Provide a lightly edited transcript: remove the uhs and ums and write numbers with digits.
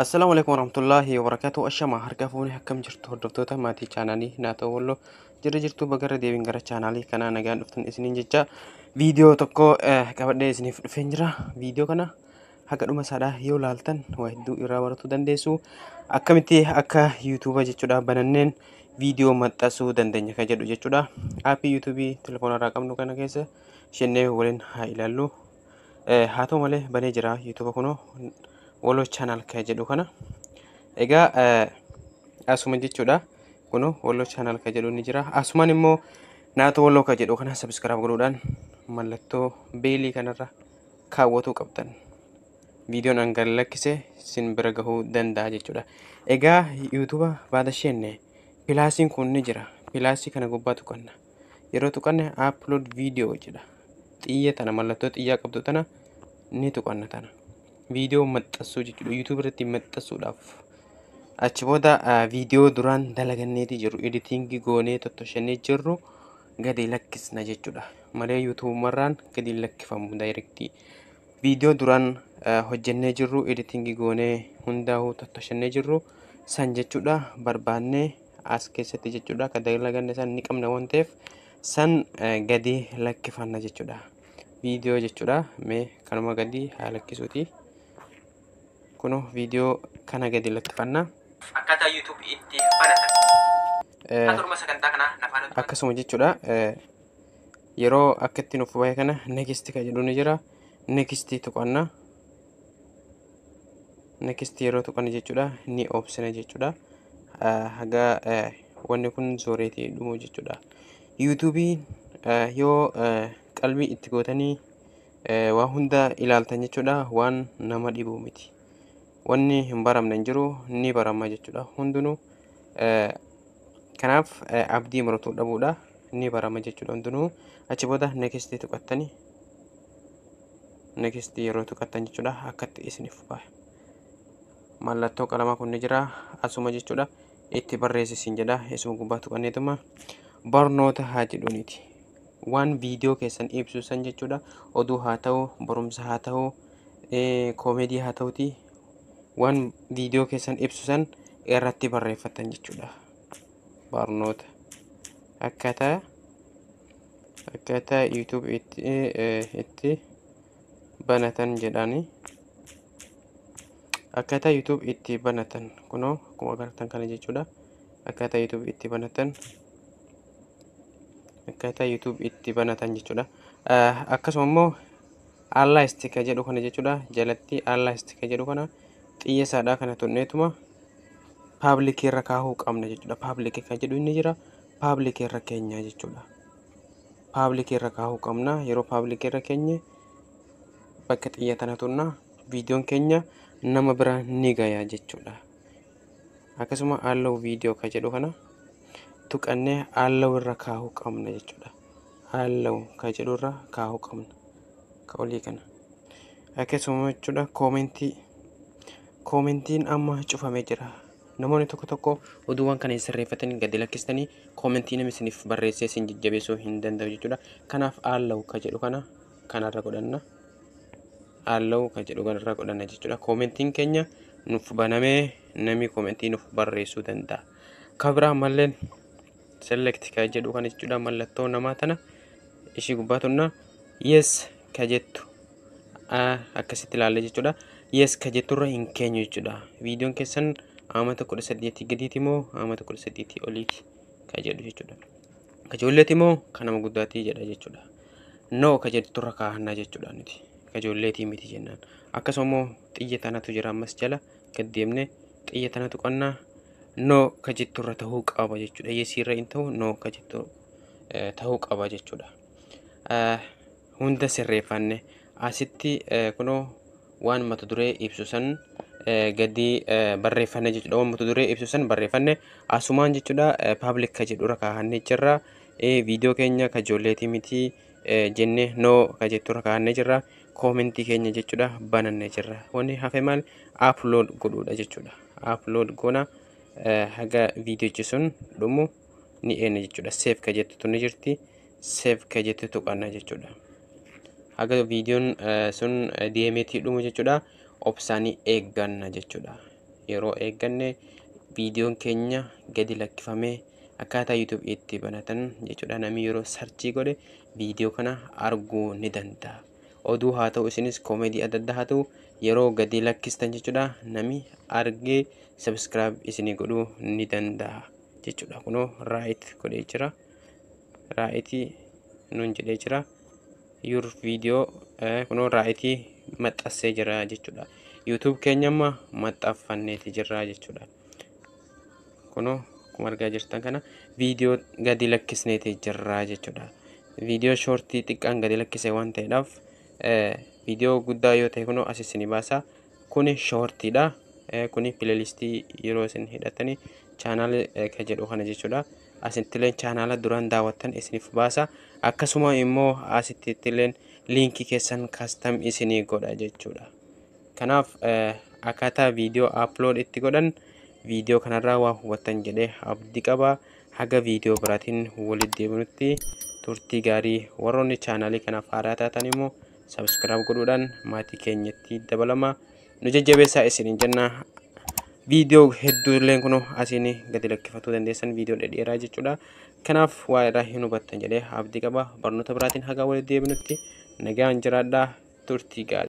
Assalaamu alaikum warahmatullaahi wabarakaatuh. Ashama harka fuune, akkam jirtu hordoftoota maatii chaanaalii Naatoo Walloo? Jirra jirtu, bagarra deebiin gara chaanaalii kanaa nagaan dhuftan isiniin jecha, viidiyoo tokko qabadhee isiniif dhufeen jira. Viidiyoo kana haga dhuma isaadhaa yoo laaltan waa hedduu irraa baratuu dandeessu. Akkamitti akka yuutuuba jechuudha bananneen viidiyoo maxxansuu dandeenya kan jedhu jechuudha. Aappii yuutuubii telefoona irraa qabnu kana keessa ishennee waliin haa ilaallu. Haa ta'u malee banee jira yuutuuba kunoo Woloo channel kan jedhu kana. Egaa asuma jechuudha. Kunoo Woloo channel kan jedhu ni jira. Asumaan immoo Naatoo Woloo kan jedhu kana subscribe godhuudhaan mallattoo beelii kanarra kaawwatuu qabdan. Viidiyoon an gad lakkise sin bira gahuu danda'a jechuudha. Egaa yuutuuba baada sheenne pilaasiin kun ni jira. Pilaasii kana gubbaa tuqanna. Yeroo tuqanne upload video jedha. Xiyya tana, mallattoo xiyyaa qabdu tana ni tuqanna tana. Viidiyoo maxxansuu jechuudha. YouTube irratti maxxansuudhaaf. Achi booda viidiyoo duraan dalaganneeti jirru, editingii goonee tottolchannee jirru gadi lakkisna jechuudha. Malee yuutuubumarraan gadi hin lakkifamu daayirektii. Viidiyoo duraan hojjennee jirru, editingii goonee hundaa'uu tottolchannee jirru san jechuudha, barbaannee as keessatti jechuudha kan dalaganne san ni qabna waan ta'eef san gadi lakkifanna jechuudha. Viidiyoo jechuudha, mee kanuma gadi haa lakkisuuti. Kunoo viidiyoo kana gadi lakkifanna. Akkaataa YouTube itti banatan. Haturuma sagantaa kanaa nafaan Akkasuma jechuudha, yeroo akka itti nuuf bahe kana next kan jedhu ni jira. Next tuqanna. Next yeroo tuqanne jechuudha ni obsina jechuudha. Haga wanni kun zooreetii dhumu jechuudha. Yuutuubiin yoo qalbii itti gootanii waa hunda ilaaltan jechuudha, waan nama dhibu miti. Wanni hin baramne hin jiru, ni barama jechuudha hundinuu. Kanaaf abdii muratuu dhabuudha, ni barama jechuudha hundinuu. Achi booda next tuqattanii, next yeroo tuqattan jechuudha akkatti isiniif baha. Mallattoo qalamaa kun ni jira asuma jechuudha. Itti barreessisin jedha, isuma gubbaa tuqanneetuma barnoota haa jedhuuniti. Waan viidiyoo keessan ibsu san jechuudha, oduu haa ta'u, barumsa haa ta'u, koomeedii haa ta'uti, waan viidiyoo keessan ibsu san irratti barreeffatan jechuudha. Barnoota akkaataa YouTube itti banatan jedhani. Akkaataa YouTube itti banatan kunoo akkuma agartan kana jechuudha. Akkaataa YouTube itti banatan, akkaataa YouTube itti banatan jechuudha. Akkasuma immoo unlisted kan jedhu kana jechuudha. Jalatti unlisted kan jedhu kana xiyya isaadhaa kana tuqneetuma public irra kaahuu qabna jechuudha. Public kan jedhu inni jira. Public irra keenya jechuudha. Public irra kaahuu qabna. Yeroo public irra keenye bakka xiyya tana tuqna, viidiyoon keenya nama bira ni gaya jechuudha. Akkasuma allow video kan jedhu kana tuqannee allow irra kaahuu qabna jechuudha. Allow kan jedhu irra kaahuu qabna. Ka olii kana. Akkasuma jechuudha koomentii. Koomentiin amma cufamee jira. Namoonni tokko tokko oduuwwan kana hin sirreeffatanii gadi lakkistanii koomentii namni isiniif barreessee isin jajjabeessuu hin danda'u jechuudha. Kanaaf allow kan jedhu kana kanarra godhanna. Allow kan jedhu kanarra godhanna jechuudha. Koomentiin keenya nuuf banamee namni koomentii nuuf barreessuu danda'a. Kan biraa ammallee select kan jedhu kana jechuudha, mallattoo namaa tana ishii gubbaa tunna, yes ka jettu akkasitti ilaalle jechuudha. Yes ka jetturra hin keenyu jechuudha. Viidiyoon keessan amata 18 gadiiti moo amata 18 oliiti ka jedhu jechuudha. Ka ijoolleeti moo ka nama guddaatii jedha jechuudha. No ka jetturra kaahannaa jechuudha nuti. Ka ijoolleetii miti jennaan. Akkasuma immoo xiyya tanatu jira, ammas jala gad deemnee xiyya tana tuqannaa, no ka jetturra ta'uu qaba jechuudha. Yesiirra hin ta'u, no ka jettu ta'uu qaba jechuudha. Hunda sirreeffanne asitti kunoo waan mata duree ibsu san gadi barreeffanne jechuudha. Waan mata duree ibsu san barreeffanne asumaan jechuudha, public ka jedhurra kaahannee jirra. Viidiyoo keenya ka ijoolleetii miti jennee no ka jetturra kaahannee jirra. Koomentii keenya jechuudha banannee jirra. Wanni hafe maal? Upload godhuudha jechuudha. Upload goona, haga viidiyochi sun dhumu ni eegna jechuudha. Save ka jettutu ni jirti. Save ka jettu tuqanna jechuudha. Haga viidiyoon sun deemeetii dhumu jechuudha. Obsaanii eegganna jechuudha. Yeroo eegganne viidiyoon keenya gadi lakkifamee akkaataa YouTube itti banatan jechuudha. Namni yeroo search godhe viidiyoo kana arguu ni danda'a. Oduu haa ta'u, isinis koomedii adda addaa haa ta'u, yeroo gadi lakkistan jechuudha, namni argee subscribe isinii godhuu ni danda'a jechuudha. Kunoo right godhee jira. Right nuun jedhee jira. Your video kunoo right maxxansee jira jechuudha. YouTube keenya amma maxxanfanneeti jirra jechuudha. Kunoo akkuma argaa jirtan kana viidiyoo gadi lakkisneeti jirra jechuudha. Viidiyoo short xiqqaan gadi lakkise waan ta'eedhaaf, viidiyoo guddaa yoo ta'e kunoo as isinii baasa. Kuni shortiidha. Kuni playlist yeroo isin hidhatanii channel kan jedhu kana jechuudha. Asittileen chaanaala duraan daawwattan isiniif baasa. Akkasuma immoo asittileen liinkii keessan custom isinii godha jechuudha. Kanaaf akkaataa viidiyoo upload itti godhan viidiyoo kanarraa waa hubattan jedhee abdii qaba. Haga viidiyoo biraatiin walitti deebinutti turtii gaarii. Warroonni chaanaalii kanaaf haaraa taatan immoo subscribe godhuudhaan maatii keenyatti dabalama. Nu jajjabeessaa isiniin jenna. Viidiyoo hedduulleen kunoo asiin gadi lakkifatuu dandeessan, viidiyoo dhedheeraa jechuudha. Kanaaf waa irraa hin hubattan jedhee abdii qaba. Barnoota biraatiin haga walitti deebinutti nagaan jiraadhaa, turtii gaarii.